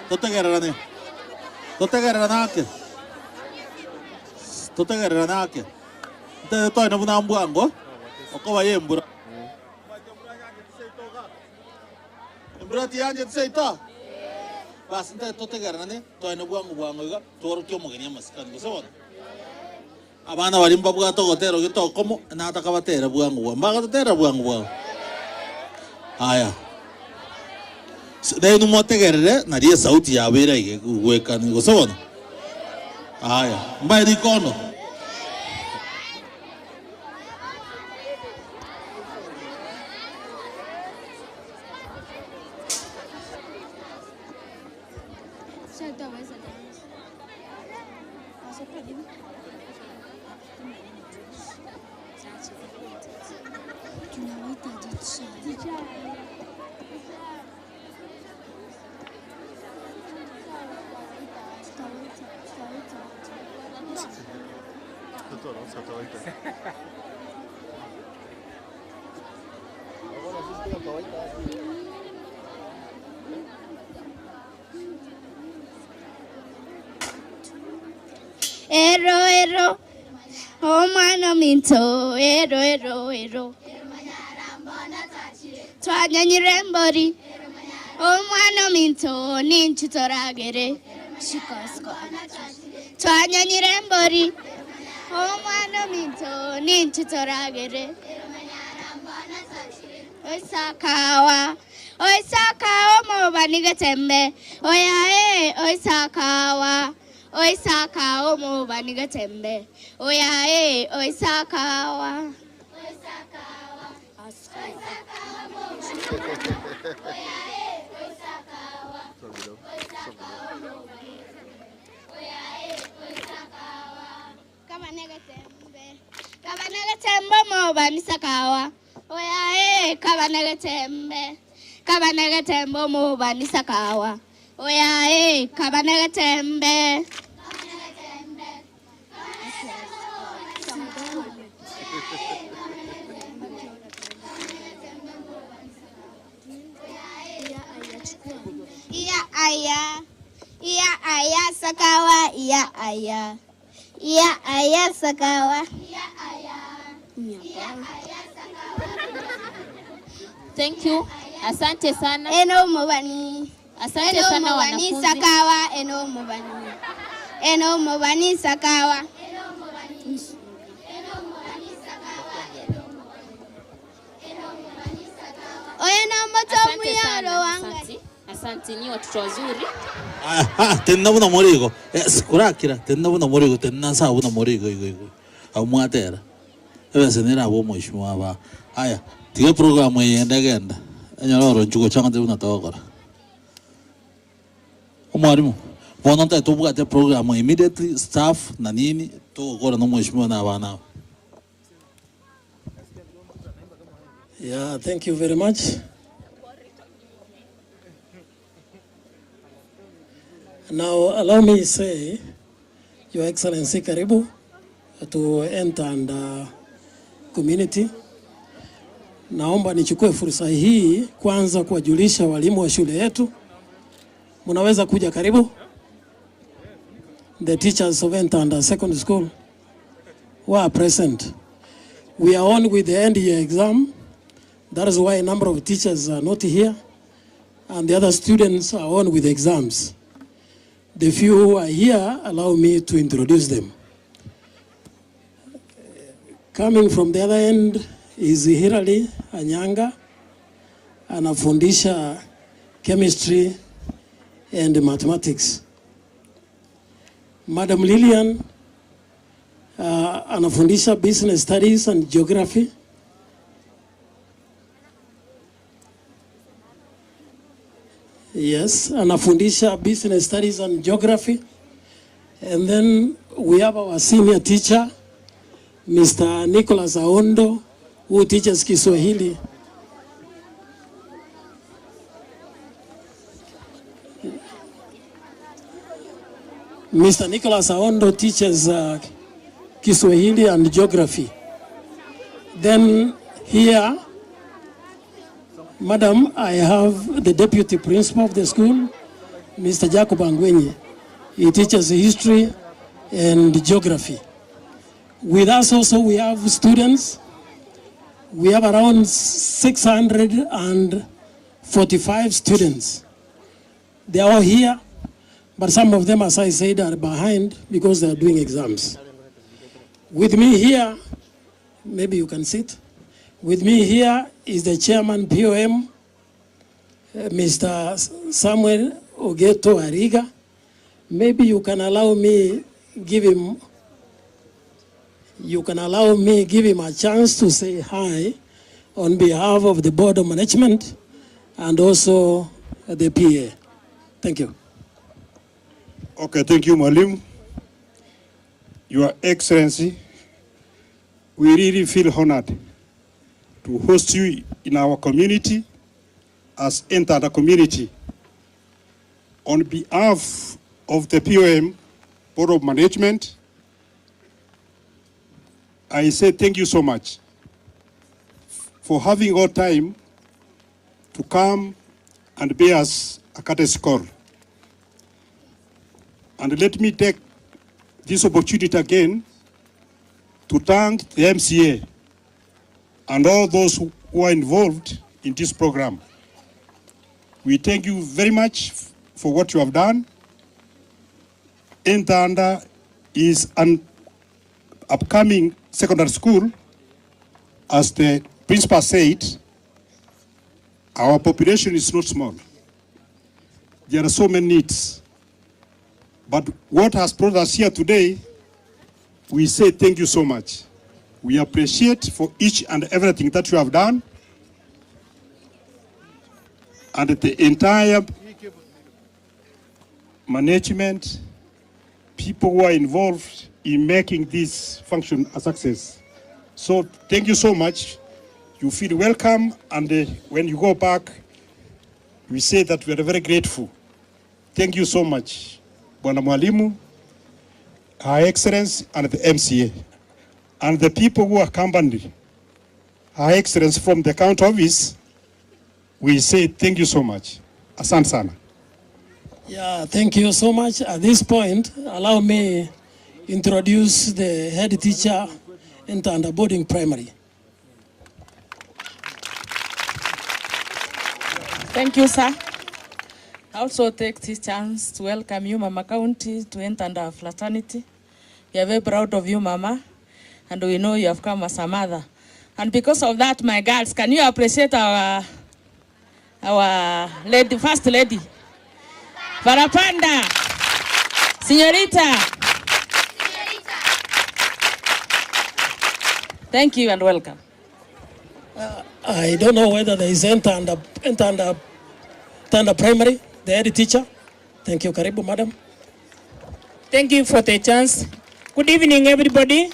Totegererane, totegererane, totegererane ake, totegererane ake, ntete toende buna mbwango, okoba ya embura. Embura tiyancheti seito? Basi ntete totegererane, toende bwango bwango iga, tworokie omogeni amasikani, gose bono? Abana baria mbabwate ogotera gete okomo, natakabateera bwango bwango. Mbagatoteera bwango bwango? Aya. Nainwe motegerere, nario esauti yabo eraige gwekani, gose bono? Aya. Mbae rikondo. Ero ero omwana ominto ero ero ero twanyanyire embori omwana ominto ninchu toragere twanyanyire embori omwana ominto ninchu toragere Oisakawa Oisakawa omobani getembe oyaye Oisakawa Oisakawa omobani getembe oyaye Oisakawa Kaba negetembe omobani Sakawa oyaye Kaba negetembe Kaba negetembe omobani Sakawa oyaye Kaba negetembe. Iya aya iya aya Sakawa iya aya Iya aya Sakawa. Thank you. Asante sana. Eno mubani. Asante Eno sana mubani wanafunzi. Sakawa eno mubani. Eno mubani Sakawa. Oyo nomoto Asante omuyoro sana. wangari. Asante. Asante ni watoto wazuri. Aya, ah, tenena buna more igo. Yes, korakira, tenena buna more igo, tenena nsa buna more igo igo igo. Abwo mwatera. Ebesa nere abwo omoishimwa aba. Aya, tiga eprogram eye ende genda. Enyore oronchi gocha ng'ate buna togokora. Omwalimu, bono ntaete tobwate eprogram immediately, staff na nini, togokora na omoishimiwa na abana aba. Yeah, thank you very much. Now, allow me say, Your Excellency, karibu to enter and uh, community. Naomba nichukue fursa hii kwanza kuwajulisha walimu wa shule yetu, mnaweza kuja karibu, the teachers of Entanda Secondary School who are present. We are on with the end year exam. That is why a number of teachers are not here and the other students are on with exams. The few who are here, allow me to introduce them. Coming from the other end is Hilary Anyanga, anafundisha chemistry and mathematics. Madam Lilian uh, anafundisha business studies and geography. Yes, anafundisha business studies and geography. And then we have our senior teacher, Mr. Nicholas Aondo, who teaches Kiswahili. Mr. Nicholas Aondo teaches uh, Kiswahili and geography. Then here. Madam, I have the deputy principal of the school, Mr. Jacob Angwenyi. He teaches history and geography. With us also we have students. We have around 645 students. They are all here, but some of them, as I said, are behind because they are doing exams. With me here, maybe you can sit. With me here is the chairman POM, eh, Mr. Samuel Ogeto Ariga. Maybe you can allow me give him you can allow me give him a chance to say hi on behalf of the board of management and also the PA. Thank you. Okay, thank you, Mwalimu. Your Excellency, we really feel honored to host you in our community as enter the community. On behalf of the POM Board of Management, I say thank you so much for having all time to come and be us a courtesy call. And let me take this opportunity again to thank the MCA and all those who are involved in this program. We thank you very much for what you have done. Intanda is an upcoming secondary school. As the principal said, our population is not small. There are so many needs. But what has brought us here today, we say thank you so much. We appreciate for each and everything that you have done and the entire management, people who are involved in making this function a success. So thank you so much. You feel welcome, and uh, when you go back, we say that we are very grateful. Thank you so much, Bwana Mwalimu, Her Excellency, and the MCA, and the people who accompanied Her Excellency from the county office. We say thank you so much. Asante sana. Yeah, thank you so much. At this point, allow me introduce the head teacher in Tanda Boarding Primary. Thank you, sir. I also take this chance to welcome you, Mama County, to enter our fraternity. We are very proud of you, Mama, and we know you have come as a mother. And because of that, my girls, can you appreciate our our lady, first lady? Parapanda. Señorita. Thank you and welcome. I don't know whether there is Entanda, Entanda, Tanda Primary, the head teacher. Thank you. Karibu, madam. Thank you for the chance. Good evening, everybody.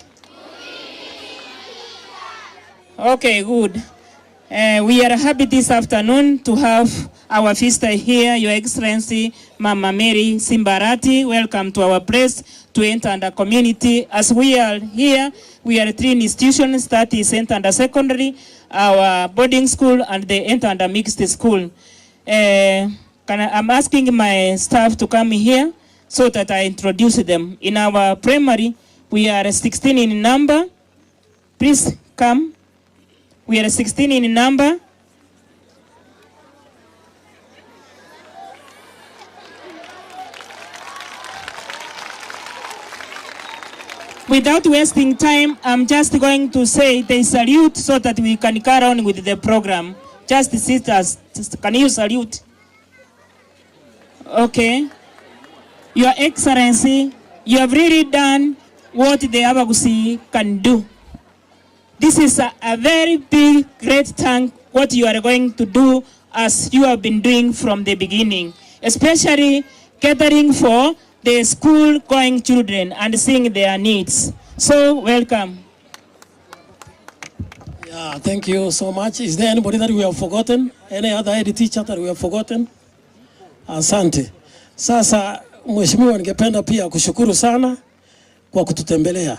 Okay, good. Uh, we are happy this afternoon to have our visitor here, Your Excellency Mama Mary Simba Arati. Welcome to our place to enter the community. As we are here, we are three institutions, that is Entanda Secondary, our boarding school, and the Entanda Mixed School. Uh, can I, I'm asking my staff to come here so that I introduce them. In our primary, we are 16 in number. Please come. We are 16 in number. Without wasting time, I'm just going to say they salute so that we can carry on with the program. Just sisters, can you salute? Okay. Your Excellency, you have really done what the Abagusi can do. This is a, a very big, great thank what you are going to do as you have been doing from the beginning, especially catering for the school-going children and seeing their needs. So, welcome. Yeah, thank you so much. Is there anybody that we have forgotten? Any other head teacher that we have forgotten? Asante. Sasa Mheshimiwa, ningependa pia kushukuru sana kwa kututembelea.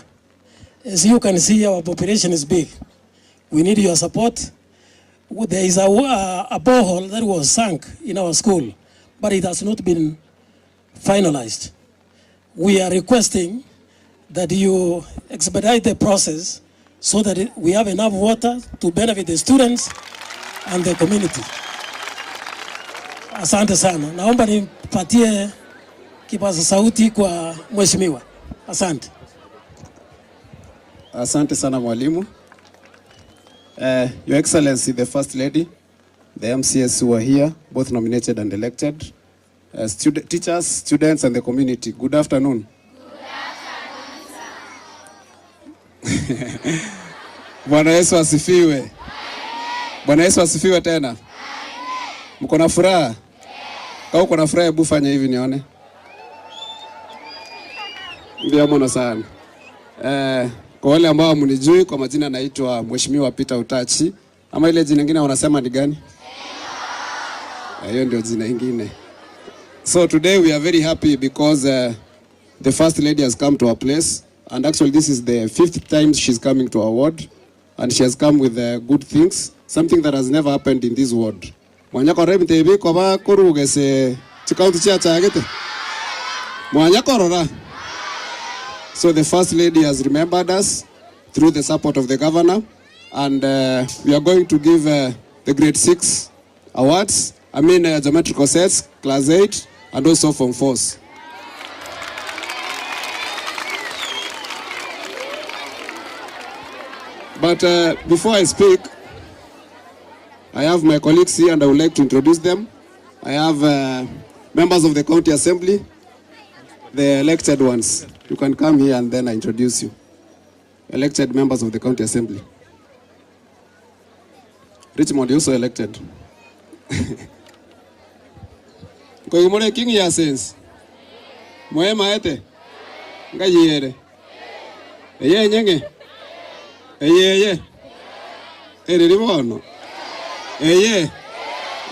As you can see, our population is big. We need your support. There is a, a borehole that was sunk in our school but it has not been finalized. We are requesting that you expedite the process so that we have enough water to benefit the students and the community. Asante sana. Naomba nipatie kipaza sauti kwa mheshimiwa. Asante. Asante sana mwalimu. Your Excellency, the First Lady, the MCAs who are here, both nominated and elected, teachers, students and the community, good afternoon. Bwana Yesu asifiwe. Bwana Yesu asifiwe tena. Mko na furaha? Kama uko na furaha, hebu fanya hivi nione. Ndio mno sana. Kwa wale ambao hamnijui kwa majina naitwa Mheshimiwa Peter Utachi, ama ile jina lingine wanasema ni gani? Hiyo ndio jina lingine. So today we are very happy because the First Lady has come to our place, and actually this is the 5th time she's coming to our ward, and she has come with good things, something that has never happened in this ward. Mwanya korora ebinto ebi bikoba korugese chikaunti chiachagete. Mwanya korora. So the First Lady has remembered us through the support of the governor, and we are going to give the grade 6 awards, I mean, geometrical sets, class 8, and also form 4s. But before I speak, I have my colleagues here and I would like to introduce them. I have members of the County Assembly, the elected ones. You can come here and then I introduce you. Elected members of the County Assembly. Richmond, you also elected. Koimore King ya sense. Mwema ete. Ngayere. Eye nyenge. Eye eye. Ere ribono. Eye.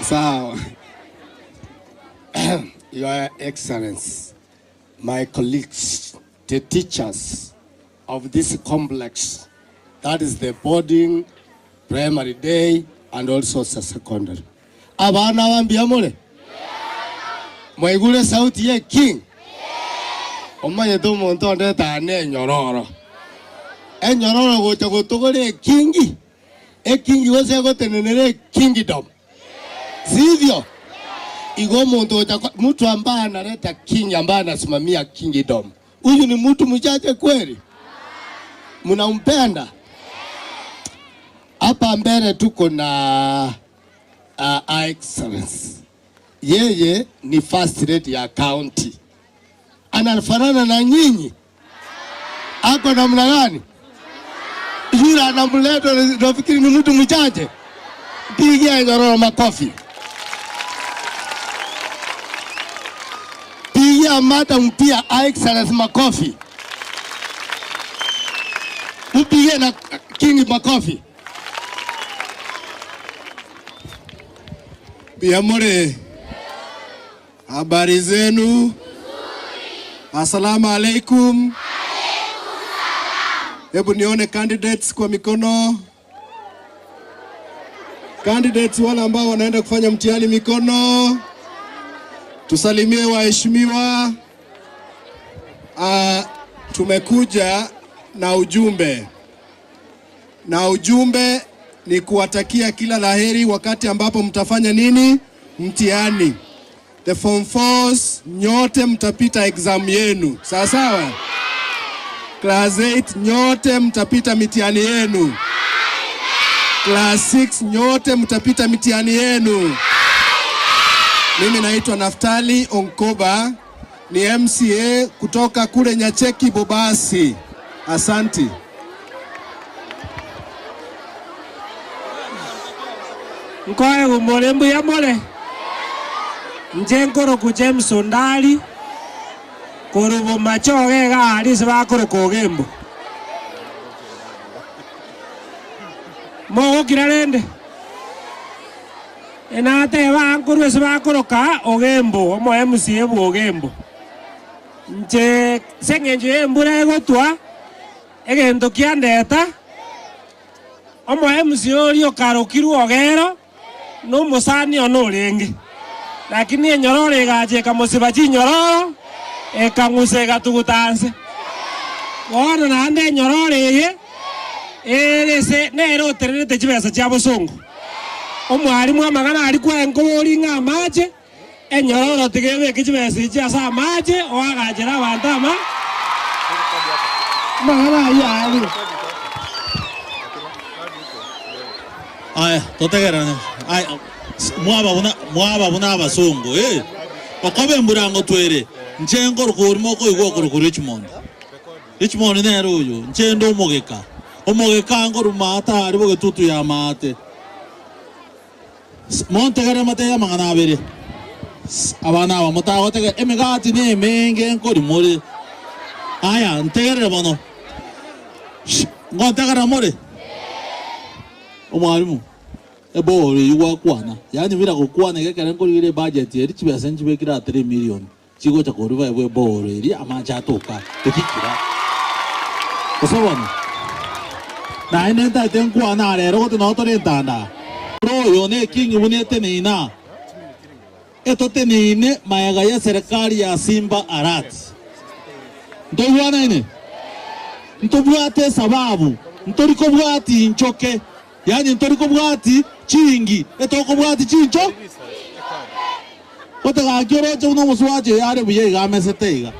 Sawa. Your Excellency, my colleagues, the teachers of this complex, that is the boarding, primary day, and also the secondary. Abana bambia mule? Mwaigure sauti ye king? Omanye tu muntu ondeta ne enyororo. Enyororo gocha gotogora ekingi. Ekingi gose gotenenera kingdom. Sivyo? Igo muntu ocha mtu ambaye analeta king, ambaye anasimamia kingdom. Huyu ni mtu mchache kweli? Mnampenda? Hapa mbele tuko na Excellence. Yeye ni first lady ya county. Anafanana na nyinyi? Ako namna gani? Yule anamleta nafikiri ni mtu mchache. Pigia nyororo makofi. Pigia madam pia Excellence makofi. Mpigie na king makofi. Biamore, habari zenu? Assalamu alaikum. Hebu nione candidates kwa mikono. Candidates wale ambao wanaenda kufanya mtihani mikono. Tusalimie waheshimiwa. Tumekuja na ujumbe. Na ujumbe ni kuwatakia kila laheri wakati ambapo mtafanya nini? Mtihani. The form fours nyote mtapita exam yenu. Sawa sawa? Class 8 nyote mtapita mitihani yenu. Class 6 nyote mtapita mitihani yenu. Mimi naitwa Naftali Onkoba, ni MCA kutoka kule Nyacheki Bobasi. Asanti. Nkoe gumore mbuya more. Nje nkoroku James Ondari korubo machoge gari ase bakoroka Ogembo. Mogokira rende enateba nkorwa ase bakoroka Ogembo omo MCA bwa Ogembo. Nche ase eng'encho ya embura egotwa egento kiandeta. Omo MC oria okarokirwe Ogero na omosani one orenge. Lakini enyororo egacha ekamosiba chinyororo, ekang'usa egatuguta nse. Bono naende enyororo eye ere ase nere otenerete chibesa chia bosongo. Omwalimu amang'ana aria kwaye nkoboria ng'a amache, Enyororo tiga ebeke chibesa echi ase amache, oagachere abanto ama. Amang'ana ayio aarire. Aya, totegererane. Aya, mwaba buna, mwaba buna abasongo, eh. Okoba emburango twere, inche nkoruka orimo okoigwa okorokwa Richmond. Richmond nere oyo, inche nde omogeka. Omogeka nkorwa maate aria bogetutu ya maate. Montegerere motebe amang'ana abere. Abana aba motagotegera, emegati nemenge nkori more. Aya, ntegerere bono. Ngontegerera more? Omwalimu, ebori eyio gwakwana, yaani bira gokwana iga ekero nkorigereria ebudget eri chibesa nchibekire aa 3 million. Chigocha korwa baebwe ebooro eria amache atoka gochikira. Gose bono, naende ntaete nkwane aa rero gose nao tore entanda. Oyo neking'u buna eteneine aa, etoteneine magega y'eserekari ya Simba Arati. Ntoigwanaine? Ntobwate esababu, ntori kobwati inchoke, yaani ntori kobwati chiringi, etokobwati chincho. Gote gaki oroche buna omosubati oyo are buya iga amesete iga.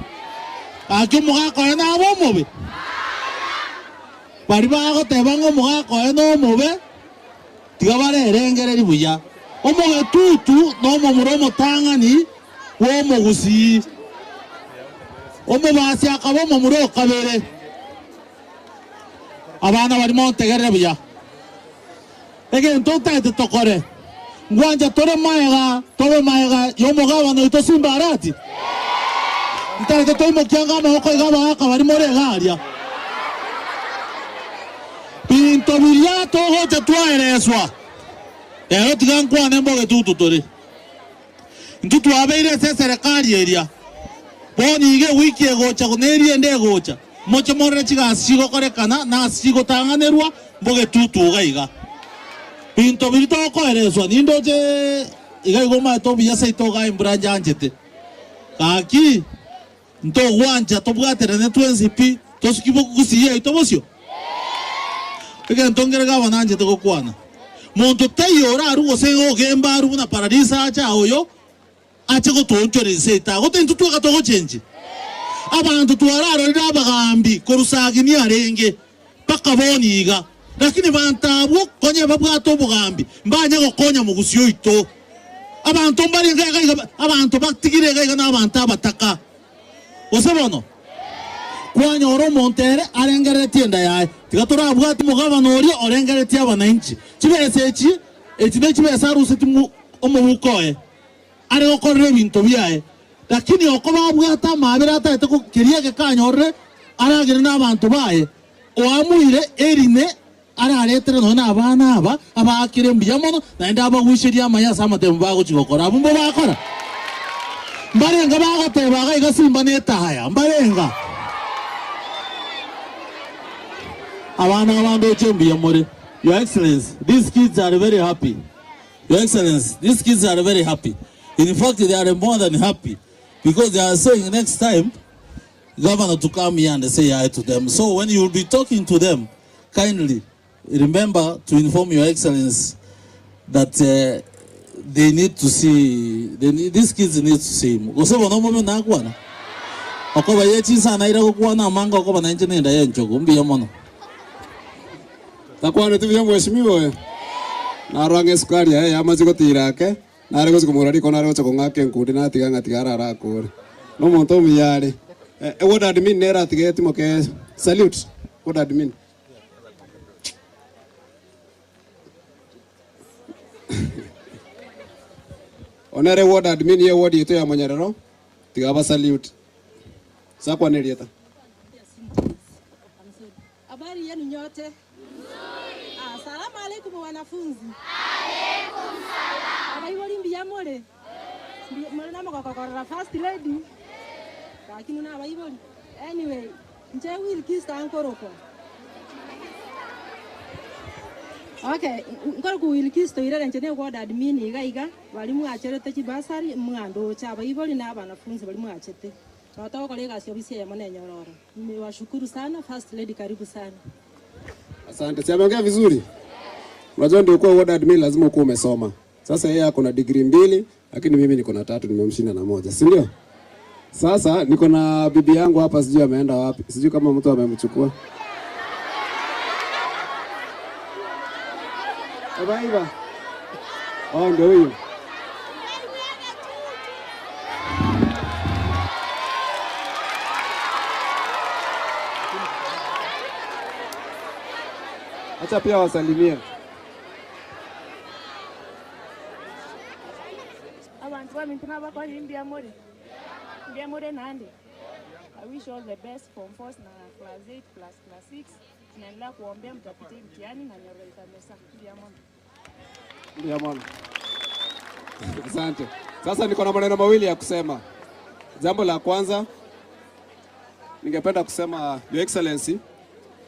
Gaki omogaka oye nabe omobe? Baria bagoteba ng'a omogaka oye nomobe, tiga barerengereri buya. Omogetutu nomomura omotang'ani bw'omogusii. Omobasi akaba omomura o kabere. Abana baria montegerere buya. Egento otaete tokore, ngwancha tore magega, tobe magega y'omogabana oito Simba Arati. Ntaete toimokie anga amaboko iga abagaaka baria more iga aria. Binto biria togocha twaereswa, rero tiga nkwane mbogetutu tore. Intwe twabeire ase eserekari eria, bono iga ewiki egocha na eria ende egocha, moche morore chigasi chigokorekana na ase chigotang'anerwa mbogetutu iga iga. Binto biria tokoereswa nindoche iga igo omanyete obuya seito iga embura njanchete. Gaki ntogwancha tobwaterane twensi pi tosuki gusii yaito bosio? Egento nkere gavana anchete gokwana, Monto taiyo orarue gose ogemba arue buna paradiso ache aa oyo ache gotoonchora ense yaito aa. Gose intwe tweka togochenchia. Abanto twararorire abagaambi korwa Sagini arenge mpaka bono iga, lakini banto abwo konya babwate obogambi mbanye gokonya mogusii oito. Abanto mbarenge iga iga, abanto batigire iga iga nabanto abataka. Gose bono, kwanyora omonto ere arengereretie enda yaye, tiga torabwate omogabana oria orengereretie abanainchi. Chibesa echi, echi ne chibesa arusetie omobuko oye, are gokorera ebinto biaye. Lakini okoba abwate amaabera atagete keria egekanyorire aragere nabanto baye, oamuire erine araretere nonya nabana aba, abaakere mbuya mono, naende abaguicherie amaya ase amatemo bagochia gokora. Abwo mbo bakora? Mbarenga bagoteba iga iga simba netaya? Mbarenga? Abana aba ndoche mbuya more. Your Excellency, these kids are very happy. Your Excellency, these kids are very happy. In fact, they are more than happy because they are saying next time Governor to come here and say hi to them. So when you will be talking to them, kindly remember to inform your excellency that uh, they need to see they need, these kids need to see him. Gose bono omobe nakwana. Okoba ye chinsana ira gokwana amanga okoba nainche nenda yenchogo mbuya mono. Takwaneti buya mheshimiwa oyo. Narora ng'a esukari yaye yamache gotira ake. Nare gochia komogora riko nare gocha kong'aka enkundi natiga ng'a tiga arare akore. Nomonto omuya are. Eh, ward admin nere atigeti moke salute ward admin. Onere ward admin ye ward yaito ya Monyerero tiga aba salute. Sakwana erieta. Habari yenu nyote? Ah, salamu alaikum wanafunzi. Abaibori mbuya more? Mbuya more namogoko korora first lady? Gaki muna abaibori. Anyway, inche Wilkista nkorokwa. Okay, nkorokwa Wilkisto Irere inche ne ward admin iga iga, baria mwacherete chibasari mwandoche abaibori na abanafunzi baria mwachete. Nabo togokora egasi ofisi eyemo na enyororo. Nimewashukuru sana, First Lady karibu sana. Asante. Si ameongea vizuri? Unajua ndio kuwa ward admin lazima ukuwe umesoma. Sasa yeye ako na degree mbili, lakini mimi niko na tatu, nimemshinda na moja, si ndio? Sasa niko na bibi yangu hapa, sijui ameenda wapi, sijui kama mtu amemchukua. Eba iba. Oh, ndio huyo. Acha pia wasalimie. Abantu baminto nabakwanire mbuya more? Mbuya more naende? I wish all the best form 4 na class 8 plus class 6. Tunaendelea kuombea mtapita hii mtihani na nyororo itamesa. Mbuya mono. Mbuya mono. Asante. Sasa niko na maneno mawili ya kusema. Jambo la kwanza ningependa kusema Your Excellency,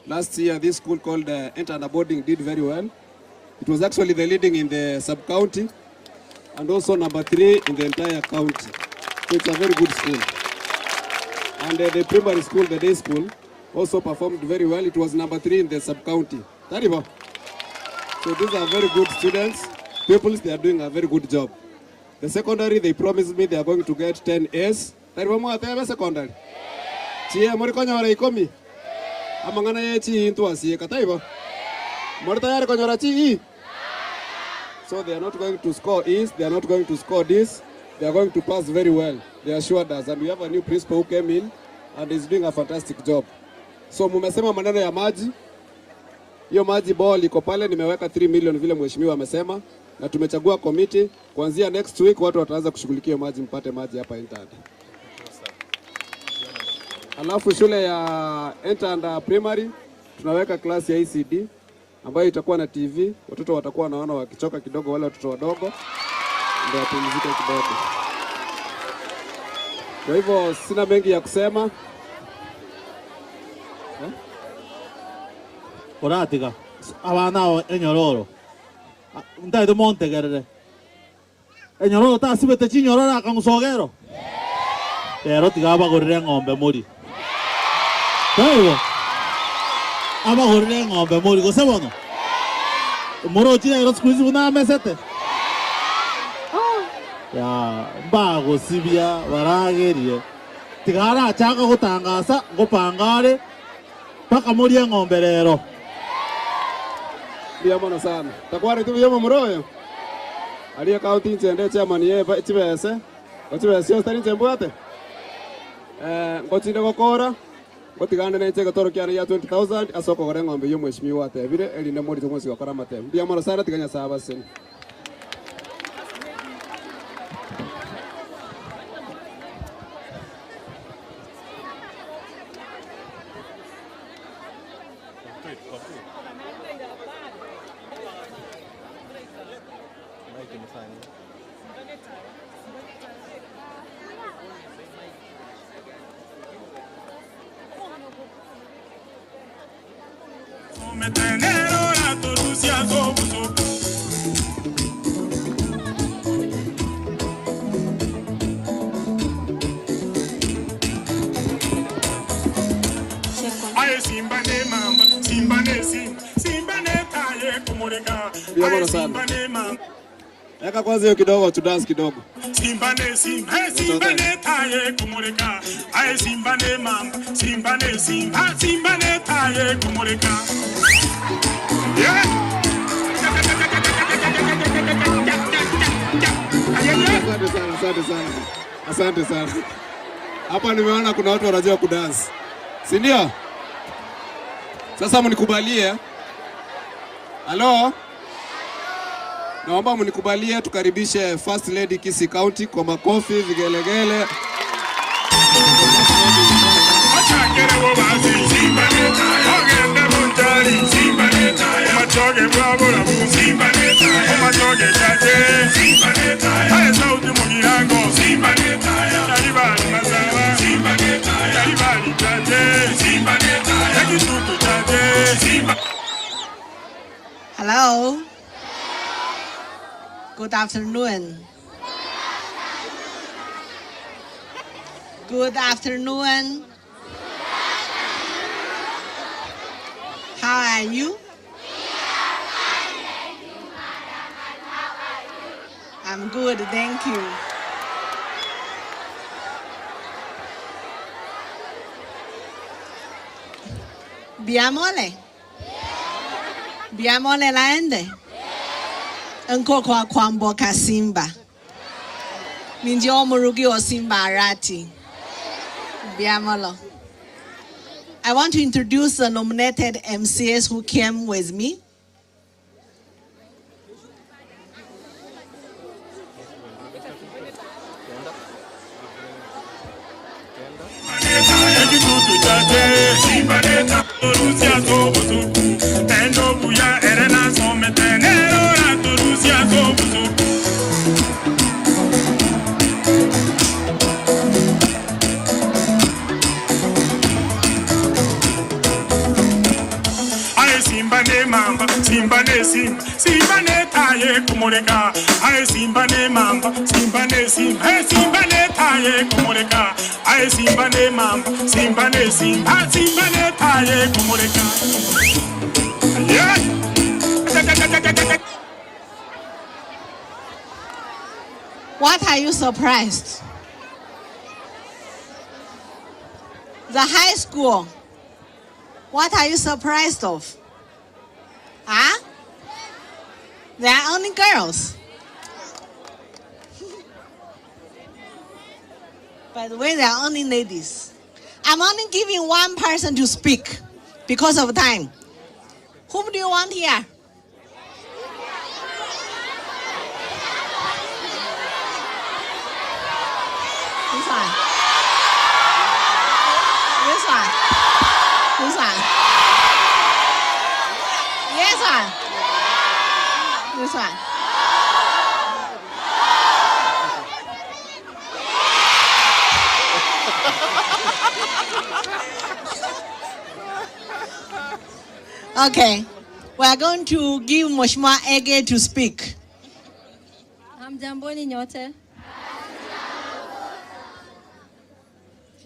last year this school called Entanda Boarding did very well. It was actually the leading in the sub-county and also number 3 in the entire county. So it's a very good school. And the primary school, the day school, also performed very well. It was number 3 in the sub-county. Taribo. So these are very good students. Pupils, they are doing a very good job. The secondary, they promised me they are going to get 10 A's. Taribo mwatebe secondary. Chie muri konyora ikomi. Amang'ana ye chi into asieka taibo. Muri tayari konyora chi E. So they are not going to score E's, they are not going to score D's. They are going to pass very well. They assured us. And we have a new principal who came in and is doing a fantastic job. So mumesema maneno ya maji. Hiyo maji ball iko pale, nimeweka 3 million vile mheshimiwa amesema, na tumechagua committee. Kuanzia next week watu wataanza kushughulikia hiyo maji, mpate maji hapa Entanda. Alafu shule ya Entanda Primary tunaweka class ya ECD ambayo itakuwa na TV. Watoto watakuwa wanaona wakichoka kidogo, wale watoto wadogo ndio wapumzike kidogo. Kwa hivyo sina mengi ya kusema. Eh? Oratiga abana abo enyororo ntaete montegerere enyororo tasibete chinyororo akang'usogero rero tiga abagorere eng'ombe mori taibo abagorere eng'ombe mori gose bono morochi rero siku hizi buna amesete ya mbagosibia baragerie tiga arachaka gotangasa ngopanga are mpaka morie eng'ombe rero. Mbuya mono sana. Takwareti buya omomura oyo? Aria county inche nde chairman ye chibese, o chibese chionsi tari inche mbwate? Eh, ngochinde gokora, ngotigande nenche egetoro kiane gia 20,000 ase okogora eng'ombe eyio omweshimiwa atebire, erinde morite mwensi gokora amatemo. Mbuya mono sana, tiga Nyasaye abasenie. Mbuya mono sana. Eka kwanza hiyo kidogo tu dance kidogo. Simba ne simba, hey, simba ne taye kumurika. Aye simba ne mamba, simba ne simba, simba ne taye kumurika. Yeah. Asante sana, asante sana. Asante sana. Hapa nimeona kuna watu wanajua kudance. Si ndio? Sasa mnikubalie. Halo? Naomba mnikubalie tukaribishe First Lady Kisii County kwa makofi, vigelegele. Hello. Good afternoon. Good afternoon. How are you? I'm good, thank you. Biamole. Biamole laende. Nkokwa kwamboka Simba. Ninje omurugi o Simba Arati. Biamolo. I want to introduce the nominated MCAs who came with me. Aye simba ne mamba, simba ne simba, simba ne taye kumureka. Aye simba ne mamba, simba ne simba, hey simba ne taye kumureka. Aye simba ne mamba, simba ne simba, simba ne taye kumureka. Yeah. What are you surprised? The high school. What are you surprised of? Huh? They are only girls. By the way, they are only ladies. I'm only giving one person to speak because of time. Whom do you want here? This one. This one. This one. This one. This one. Okay. We are going to give Mheshimiwa Ege to speak. Hamjamboni nyote.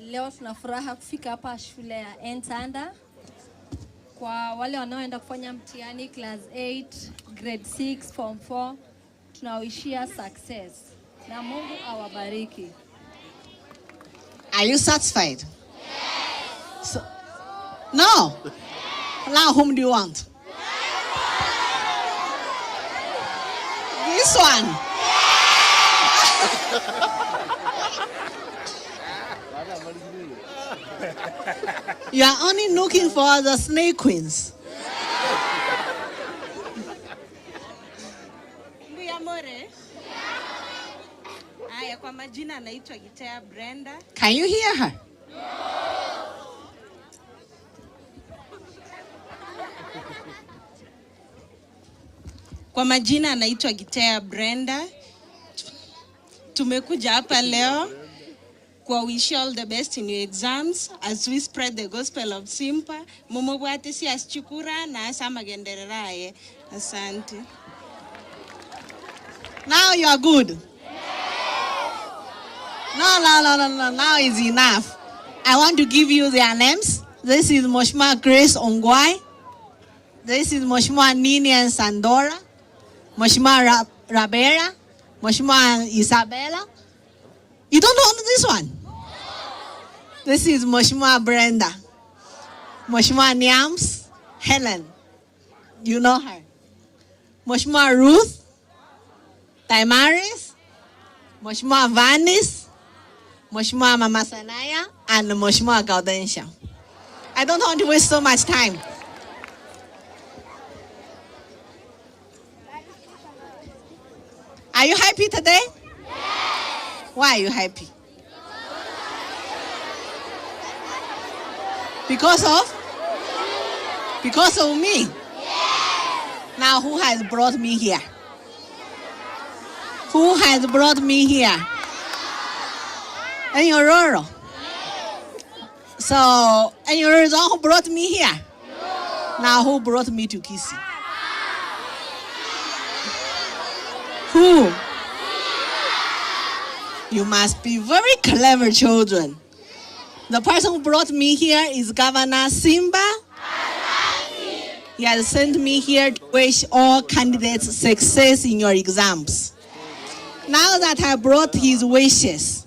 Leo tuna furaha kufika hapa shule ya Entanda. Kwa wale wanaoenda kufanya mtihani class 8, grade 6, form 4, tunawishia success na Mungu awabariki. Are you satisfied? So, no. Now whom do you want? This one. You are only looking for the snake queens. Mbuyamore. Haya, kwa majina anaitwa Gitea Brenda. Can you hear her? Kwa majina anaitwa Gitea Brenda. Tumekuja hapa leo kwa wish you all the best in your exams as we spread the gospel of Simba. Mumubwate si asichukura na asa magendereraye. Asante. Now you are good. No, no, no, no, no. Now is enough. I want to give you their names. This is Mheshimiwa Grace Ongwae. This is Mheshimiwa Ninian Sandora. Mheshimiwa Ra- Rabera. Mheshimiwa Isabella. You don't know this one? This is Mheshimiwa Brenda. Mheshimiwa Niams Helen. You know her. Mheshimiwa Ruth Taimaris. Mheshimiwa Vanis. Mheshimiwa Mama Sanaya, and Mheshimiwa Gaudensha. I don't want to waste so much time. Are you happy today? Why are you happy? Because of? Because of me? Now, who has brought me here? Who has brought me here? Enyororo. So, Enyororo is the one who brought me here. Now, who brought me to Kisii? Who? You must be very clever children. The person who brought me here is Governor Simba. He has sent me here to wish all candidates success in your exams. Now that I brought his wishes,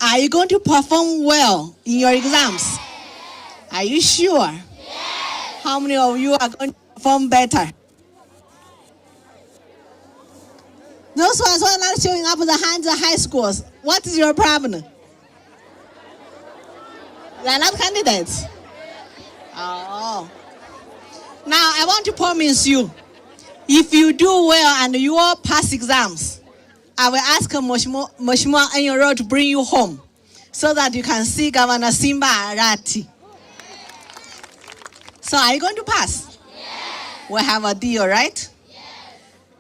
are you going to perform well in your exams? Are you sure? How many of you are going to perform better? Those ones who are not showing up the hands of high schools, what is your problem? They are not candidates. Oh. Now I want to promise you, if you do well and you all pass exams, I will ask Mheshimiwa Enyoro to bring you home so that you can see Governor Simba Arati. So are you going to pass? Yes. We have a deal, right? Yes.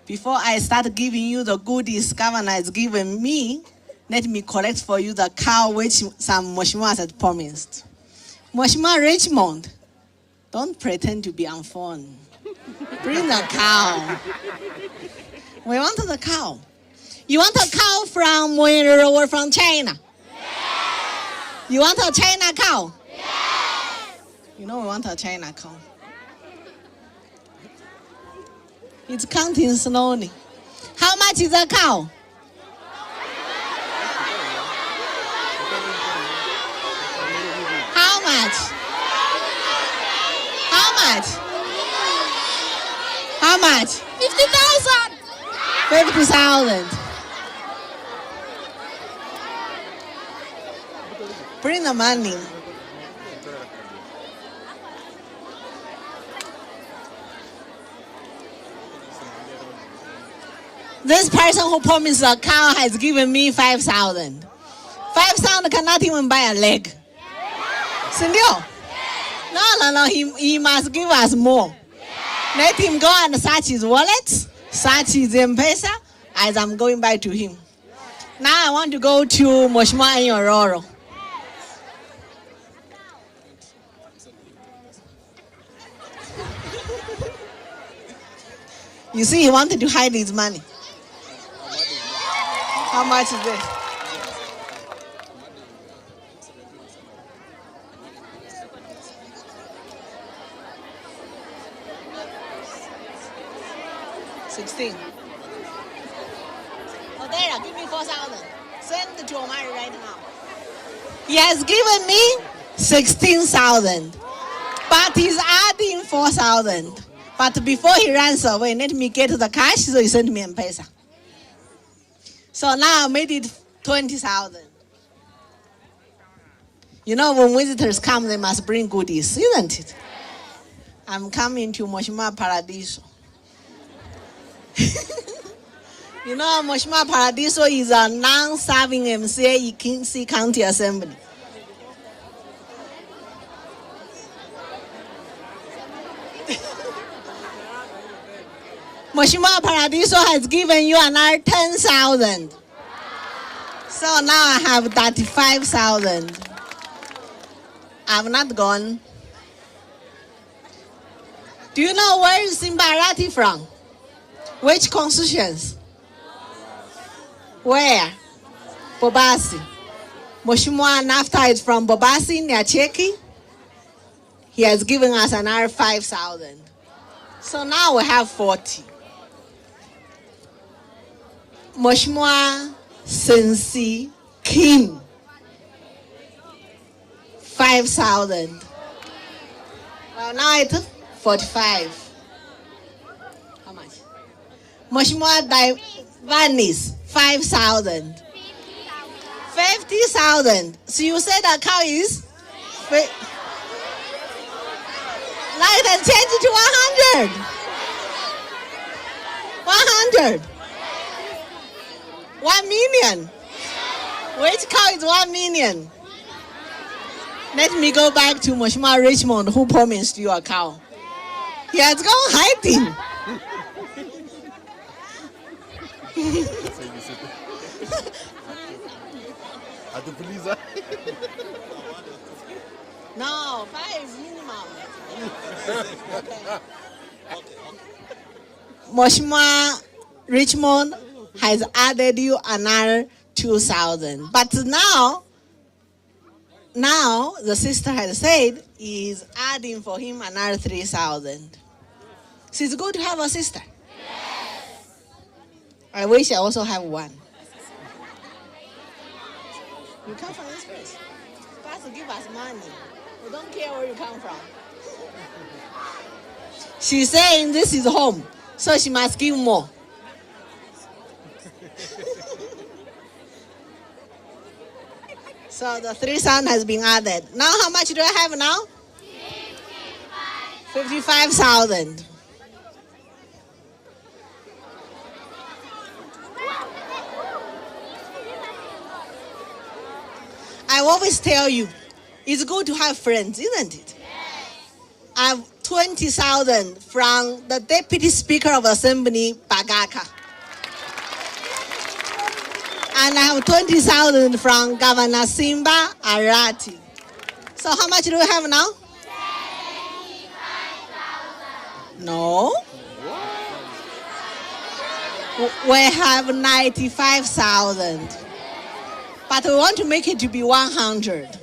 Before I start giving you the goodies Governor has given me, let me collect for you the cow which some Mheshimiwas had promised. Mheshimiwa Richmond, don't pretend to be on phone. Bring the cow. We want the cow. You want a cow from Mwerero or from China? Yes. You want a China cow? Yes. You know we want a China cow. It's counting slowly. How much is a cow? How much? How much? How much? 50,000. 50,000. Bring the money. This person who promised a cow has given me 5,000. 5,000 cannot even buy a leg. Sindio? No, no, no, he must give us more. Let him go and search his wallet, search his M-Pesa, as I'm going back to him. Now I want to go to Mheshimiwa Nyororo. You see, he wanted to hide his money. How much is this? 16. Odera, give me 4,000. Send to Omari right now. He has given me 16,000, but he's adding 4,000. But before he runs away, let me get the cash, so he sent me M-Pesa. So now I made it 20,000. You know, when visitors come, they must bring goodies, isn't it? I'm coming to Mheshimiwa Paradiso. You know, Mheshimiwa Paradiso is a non-serving MCA in Kisii County Assembly. Mheshimiwa Paradiso has given you another 10,000. So now I have 35,000. I've not gone. Do you know where is Simba Arati from? Which constituency? Where? Bobasi. Mheshimiwa Nafta is from Bobasi, Nyacheki. He has given us another 5,000. So now we have 40. Mheshimiwa Sensi Kim, 5,000. Well, now it's 45. How much? Mheshimiwa Divanis, 5,000. 50,000. So you said the cow is? Now it has changed to 100. 100. 1 million. Which cow is 1 million? Let me go back to Mheshimiwa Richmond, who promised you a cow. He has gone hiding. No, 5 is minimum. Okay. Mheshimiwa Richmond, has added you another 2,000. But now, now the sister has said is adding for him another 3,000. So it's good to have a sister. I wish I also have one. You come from this place. Pastor give us money. We don't care where you come from. She's saying this is home, so she must give more. So the 3,000 has been added. Now how much do I have now? 55,000. I always tell you, it's good to have friends, isn't it? I have 20,000 from the Deputy Speaker of Assembly, Bagaka. And I have 20,000 from Governor Simba Arati. So how much do we have now? No. We have 95,000. But we want to make it to be 100.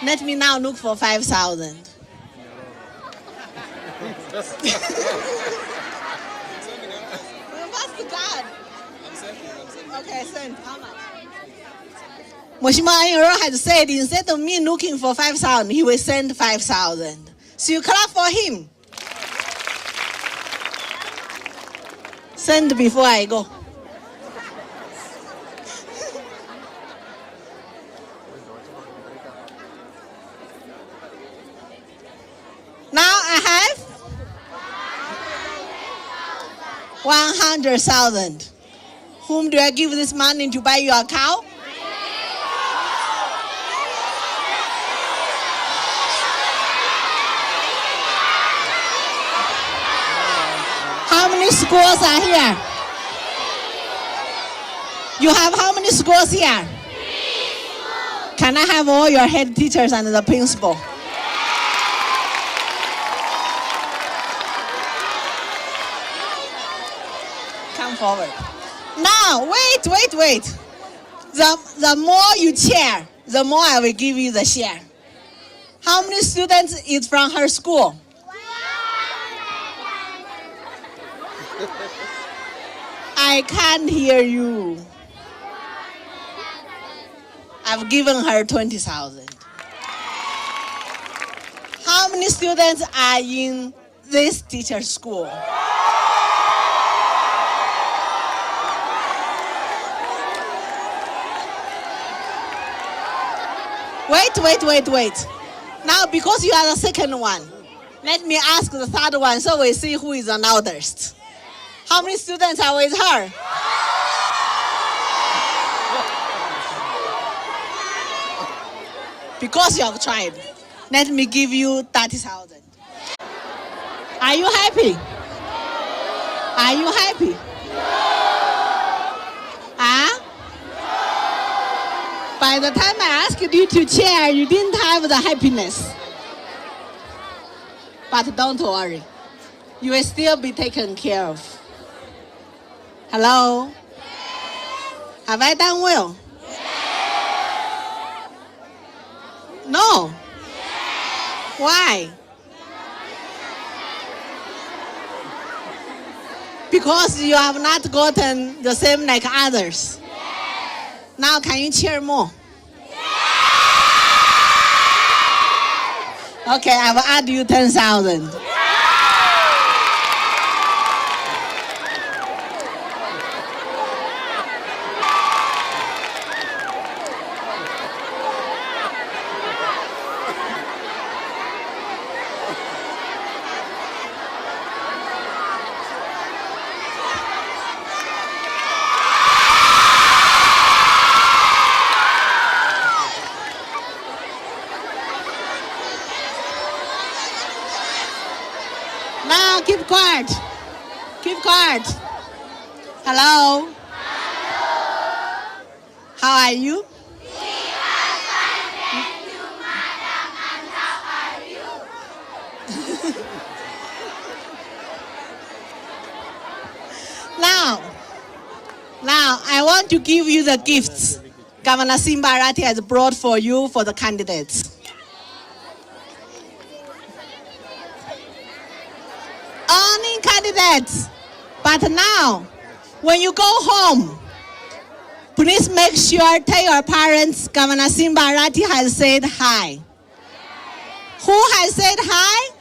Let me now look for 5,000. Pass the card. Okay, send. How much? Mheshimiwa Ayoro has said instead of me looking for 5,000, he will send 5,000. So you clap for him. Send before I go. Now I have 100,000. Whom do I give this money to buy your cow? How many schools are here? You have how many schools here? Can I have all your head teachers and the principal? Come forward. Now, wait, wait, wait. The more you cheer, the more I will give you the share. How many students is from her school? I can't hear you. I've given her 20,000. How many students are in this teacher's school? Wait, wait, wait, wait. Now, because you are the second one, let me ask the third one so we see who is the loudest. How many students are with her? Because you have tried, let me give you 30,000. Are you happy? Are you happy? Huh? By the time I asked you to chair, you didn't have the happiness. But don't worry, you will still be taken care of. Hello? Have I done well? No. Why? Because you have not gotten the same like others. Now can you cheer more? Okay, I will add you 10,000. Now keep quiet. Keep quiet. Hello. How are you? We are fine, thank you, madam. And how are you? Now, to give you the gifts Governor Simba Arati has brought for you for the candidates. Only candidates. But now, when you go home, please make sure tell your parents Governor Simba Arati has said hi. Who has said hi?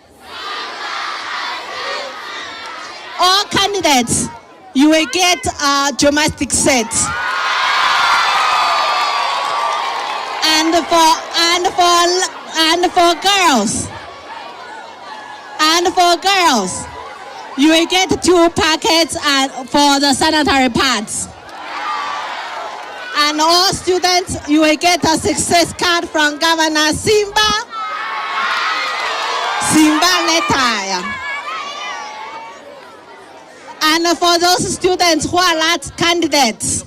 All candidates, you will get a domestic set. And for and for and for girls, and for girls, you will get two packets and for the sanitary pads. And all students, you will get a success card from Governor Simba. Simba Letaya. And for those students who are not candidates,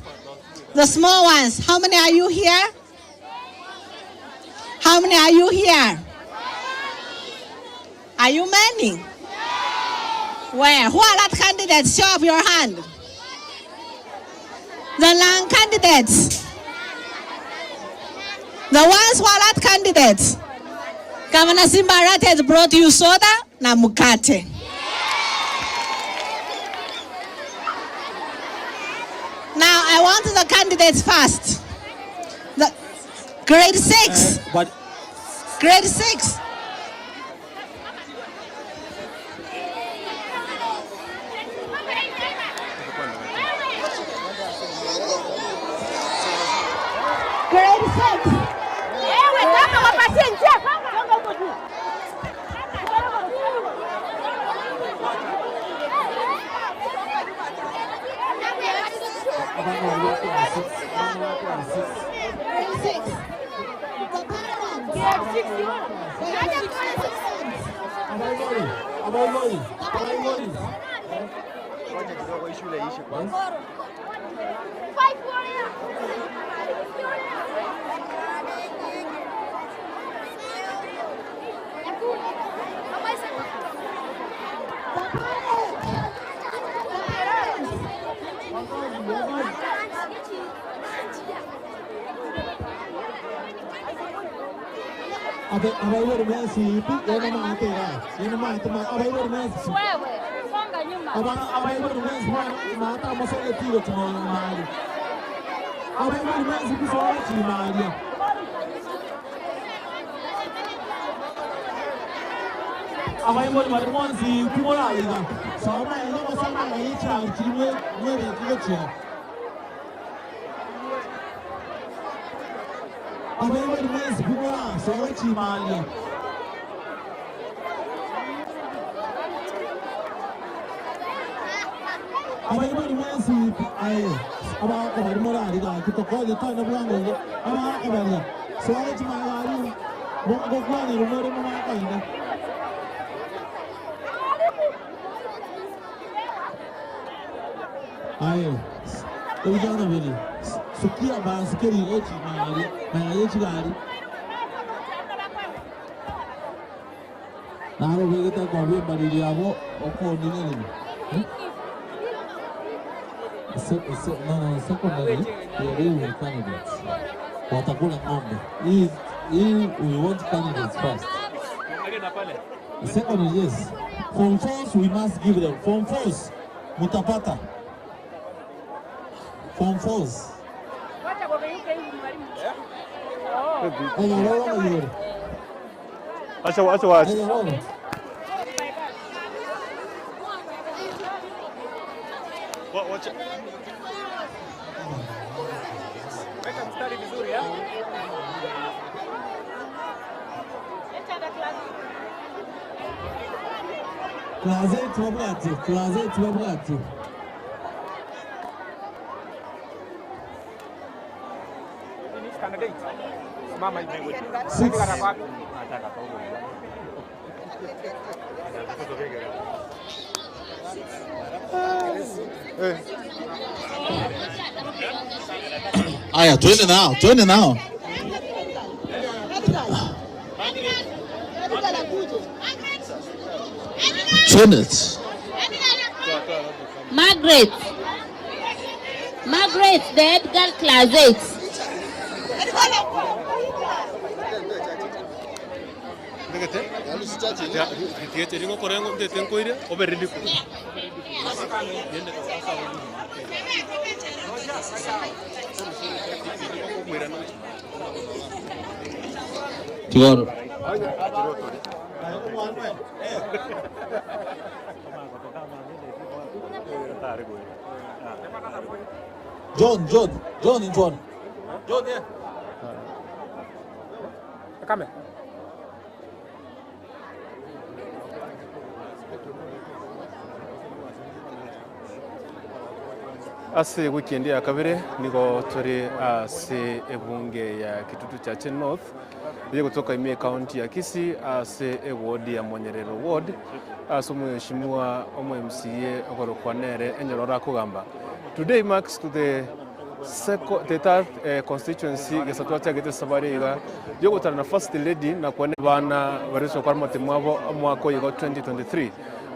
the small ones, how many are you here? How many are you here? Are you many? Where? Who are not candidates? Show up your hand. The non-candidates. The ones who are not candidates. Governor Simba Arati has brought you soda na mukate. Now I want the candidates first. The grade 6. But Grade 6. Grade 6. Ewe kama wapatie njia, songa huko juu. Grade 6. The parents. Abaibori mesipi yena maatera yena maate abaibori mesipi Wewe, songa nyuma. abaibori mesipi maata amasonge tiro chimali abaibori mesipi soa chimalia abaibori bari monsi kumoraliga soma ino masoma yicha chimwe mwebe kigochia abaibori mesipi kumora soa chimalia. Abaibori mwensi aye abako bari morali ga kitokoje tone bwango abako bari soa chimalia ngokwana rumore mu makaina. Aye ebijana biri sukia basikeri ochi mali maye chigari naro begeta kwa bimbariri abo okoningereri. Se, no, no, secondary we are dealing with candidates. Watakula ng'ombe. Hii hii we want candidates first. Secondary, yes. Form fours we must give them. Form fours mutapata. Form fours. Wacha wageuke hivi mwalimu. Enyororo mayore. Acha acha waache. Enyororo. Wacha. Weka mstari vizuri ya. Class 8 babwati, class 8 babwati. Standard 8. Simama hivi. Six. Aya, twende nao, twende nao. Twende. Margaret. Margaret, the head girl class 8. Tigoro. John, John, John John. John, yeah. Ase ewiki ya kabere nigo tore ase ebunge ya Kitutu Chache North eye gotoka ime ekaunti ya Kisii ase eward ya Monyerero ward ase omweshimiwa omo MCA okorokwa nere Enyororo akogamba. Today marks to the seco the third eh, constituency gesa twachagete esabari iga yogotara na first lady na kwane bana baria gokora amatemo abo omwaka oyo iga 2023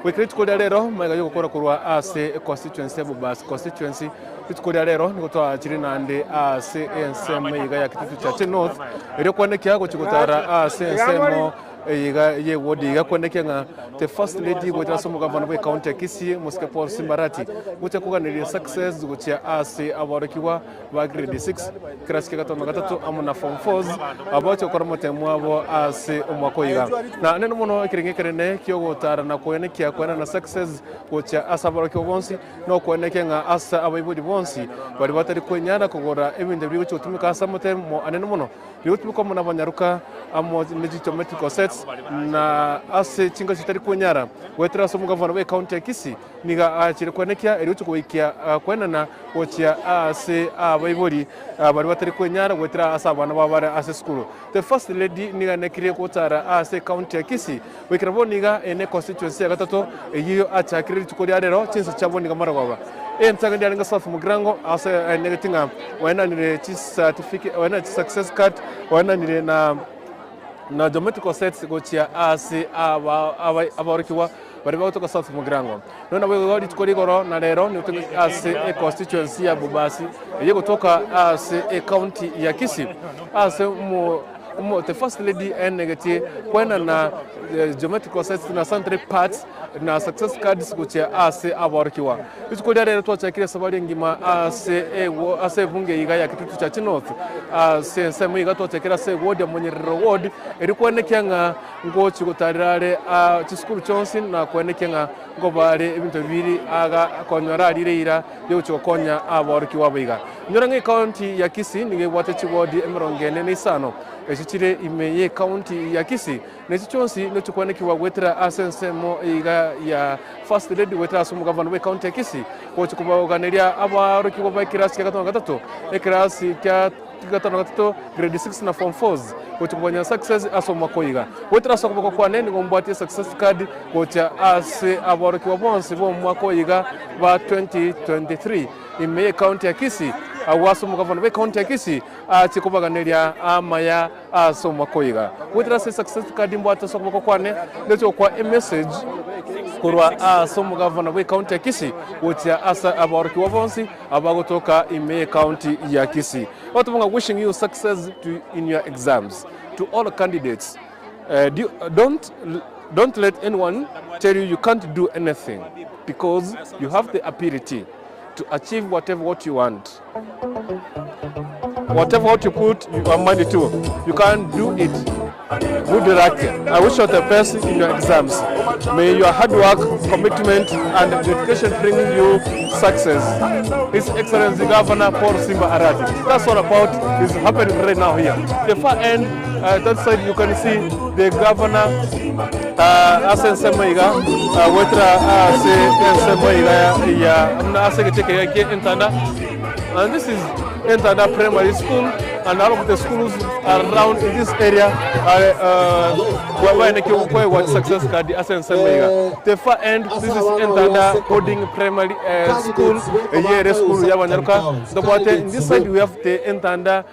Goika rituko ria rero magega yogokora korwa ase econstituency ya Bobasi constituency rituko ria rero nigo twachire naende ase ensemo iga ya Kitutu Chache North erio kwanekia gochia gotara ase ensemo iga ye ward iga kwanekia ng'a the first lady goetera ase omogavana bwe county ya Kisii Omosike Paul Simba Arati gochia koganeria success gochia ase aborokigwa ba grade 6 class kia gatano na gatato amo na form 4s abache gokora omotemo abo ase omwaka oyo iga. Na nene mono ekerengo ekenene ki'ogotara na koenekia koenana success gochia ase aborokigwa bonsi, na okoenekia ng'a ase abaibori bonsi baria batari kwenyara kogora ebinto biria bigochia gotumeka ase omotemo anene mono, bigotumekwa amo nabanyaroka amo ne chigeometrical sets na ase chingaki chitari kwenyara goetera ase omogavana bwe county ya Kisii. Nigo aachire kwenekia erio gochia goikia kwenena gochia ase abaibori baria batari kwenyara goetera ase abana babo bare ase esukuru. The first lady nigo anekirie gotara ase ecounty ya Kisii goikera bono iga eye ne constituency ya gatato eyio achakire rituko ria rero chinsa chia bono iga marogoba. Entang'ani yarenge South Mugirango ase aenegeti ng'a oenanire chicertificate oenanire chisuccess card oenanire na na geometrical sets gochia ase aba aborokigwa Baria bagotoka South Mugirango. Nonya naboigo rituko rigoro na rero nigo tore ase econstituency ya Bobasi eye egotoka ase ecounty ya Kisii ase omo omo the first lady aenegetie koenana geometrical sets na sanitary pads na success cards gochia ase aborokigwa. Rituko ria rero twachakire esabari engima ase ewo ase ebunge iga ya Kitutu Chache North ase ensemo iga twachakire ase eward ya Monyerero ward erio koenekia ng'a Ngochia gotarera are aa chisukuru chionsi na koenekia ng'a nkoba are ebinto bibiri aga konyora arire eira yogochia gokonya aborokigwa abo iga. Inyora ng'a ecounty ya Kisii nigo ebwate chiwodi emerongo ene na isano echio chire ime ye ecounty ya Kisii na echio chionsi nochia koenekigwa goetera ase ensemo iga ya First Lady goetera ase omogavana bwe ecounty ya Kisii gochia kobaoganeria aborokigwa ba ekerasi kia gatano na gatato, ekerasi kia. Gatano na gatato, grade 6 na form 4s gochia kobanya success ase omwaka oyo iga. Goetera ase okoboko kwane nigo mbwatie success card gochia ase aborokigwa bonsi b'omwaka oyo iga ba 2023 ime ye county ya Kisii agwo ase omogavana bwe county ya Kisii achie kobaganeria amaya ase omwaka oyo iga. Goetera ase success card mbwate ase okoboko kwane ndoche gokoa emessage korwa ase omogavana bwe county ya Kisii gochia ase aborokigwa bonsi Abagotoka ime y'ecounty ya Kisii bateba ng'a wishing you success to in your exams to all candidates uh, do, don't, don't let anyone tell you you can't do anything because you have the ability to achieve whatever what you want whatever what you put your mind to you can do it Good luck. I wish you the best in your exams. May your hard work, commitment, and dedication bring you success. His Excellency Governor Paul Simba Arati. That's all about is happening right now here. The far end, uh, that side you can see the governor uh, ase ensemo iga uh, wetera ase ensemo iga ya mna ase gecheke gie entanda and this is Entanda Primary School. and all of the schools around in this area are baeneki koegwa success card ase ensemo iga. The far end this is Entanda Boarding Primary School eye ere esukuru ya abanyaroka ntobwate in this side we have the Entanda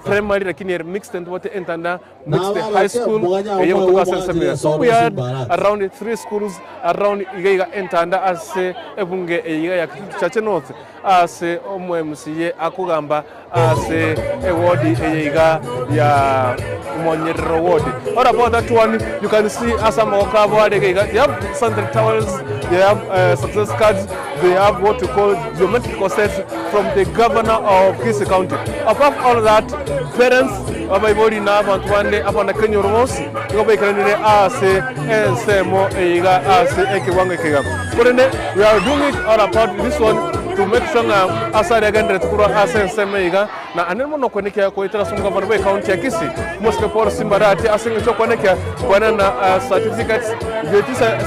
Primary lakini ere mixed ntobwate Entanda Mixed High School eye gotoka ase ensemo iga. So we had around three schools around iga iga Entanda ase ebunge eye iga ya Kitutu Chache North ase omo MCA akogamba ase eward eye iga ya Monyerero ward. All about that one you can see ase amagoko abo are iga iga they have sanitary towels, they have success cards, they have what we call geometrical sets from the governor of Kisii County. Above all that parents Abaibori na abanto bande abanakenyoro bonsi nigo baikaranire ase ensemo eye iga ase ekewango eke iga. Korende we are doing it all about this one to make sure ng'a ase aria agenderete korwa ase ensemo eye iga na ande mono okwenekia goetera ase omogabana bwe county ya Kisii Omosike Paul Simbarati ase eng'encho y'okwenekia kwenena certificates,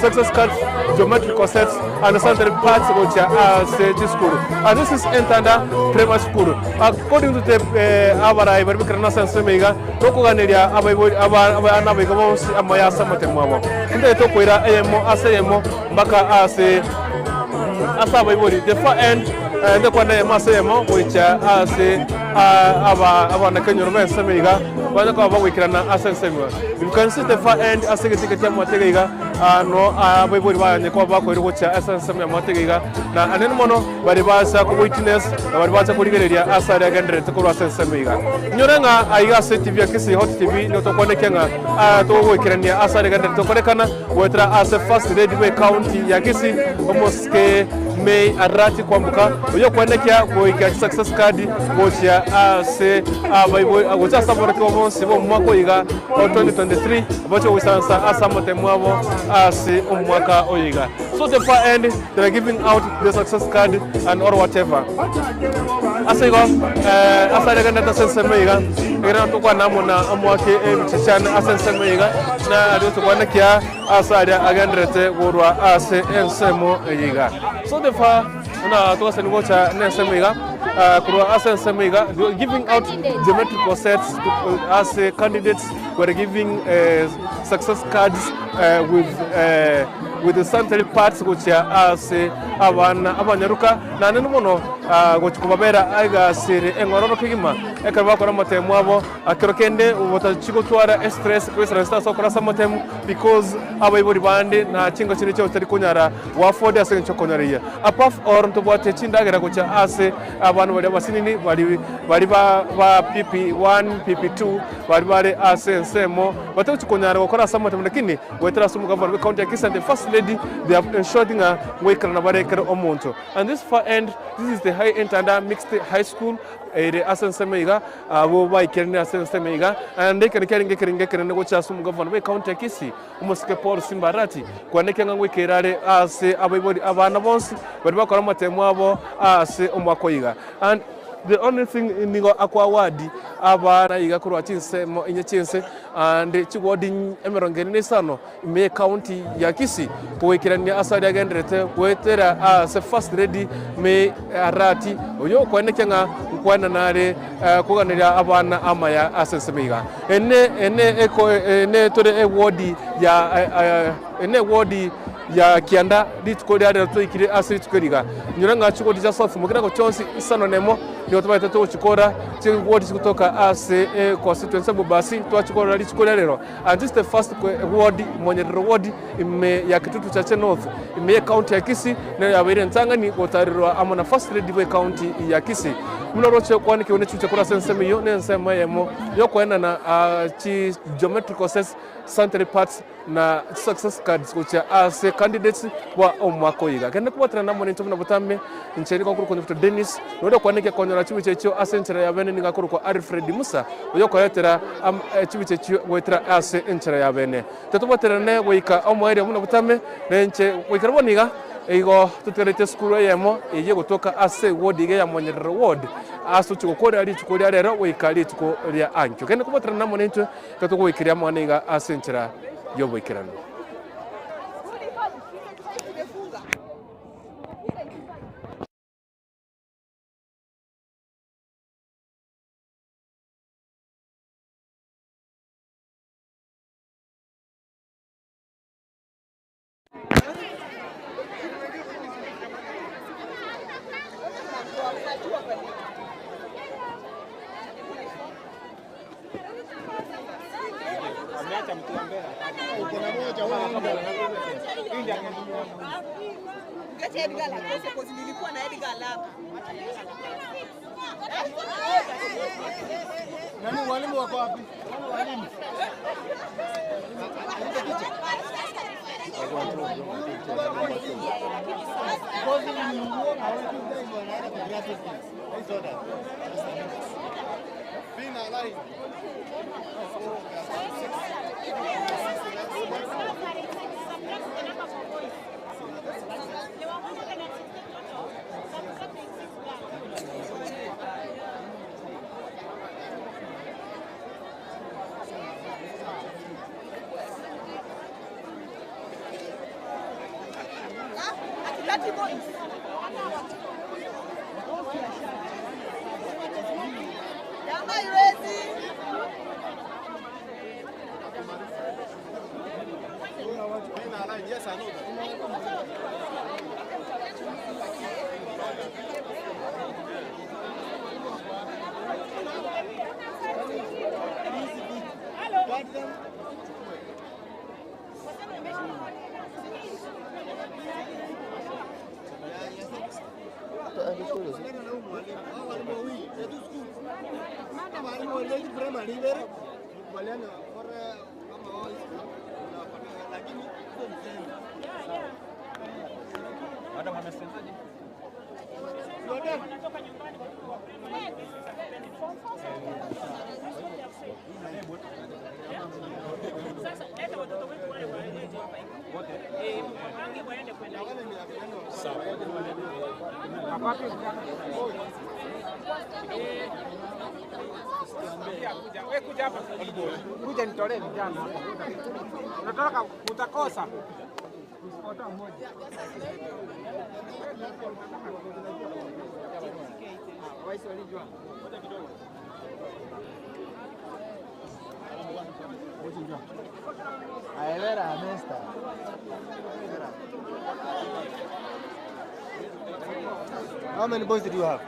success cards, geometrical sets and sanitary pads gochia ase chisukuru. And this is Entanda Primary School. According to the abarai baria bakerana ase ensemo iga, tokoganeria abaibori abana abaiga bonsi amaya ase amatemo abo. Intagete okoira eyemo ase eyemo mpaka ase ase abaibori. The far end ndekwana eyemo ase eyemo goicha ase abanakenyoro b'ensemo iga banye koba bagoikerana ase ensemo iga. You can see the far end ase egetike kia amatega iga no abaibori banye koba bakoirwa gochia ase ensemo ya amatega iga na anene mono Baria bacha kowitness na baria bacha korigereria ase aria agendererete korwa ase ensemo iga. Inyore ng'a aiga ase TV ya Kisii Hot TV nigo tokwanekia ng'a togoikerania ase aria agendererete gokorekana goetera ase First Lady bwe county ya Kisii Omosike May Arati Kwamboka oyio okwanekia goikia chisuccess card gochia ase abaibori gochia ase aborokigwa bonsi b'omwaka oyo iga o 2023 bache goisaransa ase amatemo abo ase omwaka oyo iga. So the far end they are giving out the success card and or whatever. Ase igo eh, ase aria agenderete ase ensemo iga ekero tokwana amo na omoake ebichichane ase ensemo iga na aria tokwana kia ase aria agenderete korwa ase ensemo eye iga. So the far buna togasani gocha na ensemo iga ah, korwa ase ensemo iga they are giving out geometrical sets to, uh, as candidates were giving uh, success cards uh, with uh, with the sanitary pads gochia ase abana abanyaruka naende mono gochia kobabera egasi ere eng'ororo kegima ekero bakora amatemu abo ekero kende botachi gotwara estress goisaransa ase okora ase amatemu because abaibori bande na chinka chinde chiabo chitari konyara go afford ase eng'encho okonyora eyio. Apart all ntobwate chindagera gochia ase abana baria abasinini bari bari ba ba PP1, PP2 bari bare ase ensemo batagochi konyara gokora ase amatemu lakini Goetera ase omogabane bwe county ya Kisii and the first lady they have ensured ng'a ngoikerana bare kera omonto. And this far end this is the high Entanda mixed high school ere ase ensemo iga abwo baikeranire ase ensemo iga and ekero kiarenge ekerengo ekenene gocha ase omogabane bwe county ya Kisii omosike Paul Simba Arati kwanekera ng'a ngoikera are ase abaibori abana bonsi baria bakora amatemo abo ase omwaka oyo iga. And the only thing nigo ako award abana iga korwa chinsemo inye chiense Aande chiwodi emerongo ene na isano ime y'ecounty ya Kisii kogoikerania ase aria agendererete goetera ase First Lady May Arati oyio okwenekia ng'a nkwenana are koganeria abana amaya ase ensemo iga. Ene ene eko ene tore ewodi ya ene ewodi ya kianda rituko ria rero toikire ase rituko eri iga. Inyora ng'a chiwodi chia South Mugirango chionsi isano na emo Nigo tobaete togochikora chiwodi chigotoka ase econstituency ya Bobasi, twachikora rituko ria rero. And this is the first ward, Monyerere ward, ime ya Kitutu Chache North, ime ye county ya Kisii, nero yabeire entang'ani gotarirwa amo na First Lady bwe county ya Kisii. Buna oroche okwanekerwa ne chiucha korwa ase ensemo eyio, ne ensemo eyemo yokoenana chi geometrical sets, sanitary pads, na chisuccess cards gochia ase candidates bwa omwaka oyo iga. Genda kobwaterana amo naintwe buna botambe, inche nigo nkorokwa Nyabuto Dennis, na oria okwaneke konyora chibicha echio ase enchera ya bene nigo akorokwa Alfred Musa, oyo okoretera am chibicha echio goetera ase enchera ya bene. Totobwaterane goika omoerio buna botambe, na inche goikera bono iga, igo totigarete esukuru eyemo eyio egotoka ase eward iga ya Monyerere ward, ase tochia gokorera rituko ria rero goika rituko ria ankio. Genda kobwaterana amo naintwe. Togoikeria amang'ana iga ase enchera y'oboikeranu. Ungeacha Edgar akose cause nilikuwa na Edgar hapa. Nani walimu wako wapi? Walimu. Hatutaki boys. Jamaa iwezi. Yes, I know that. Kuja nitolee vijana hapa. Unataka utakosa. Usipotoa mmoja. Aelera amesta. How many boys did you have?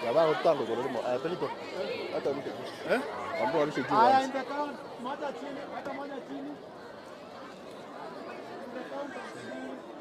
Ya va agotando con el ritmo. A Pelito. Hata ruke juu. Eh? Ambao warushe juu. Haya, waanze. in the count. Moja chini, weka moja chini. In the count of three.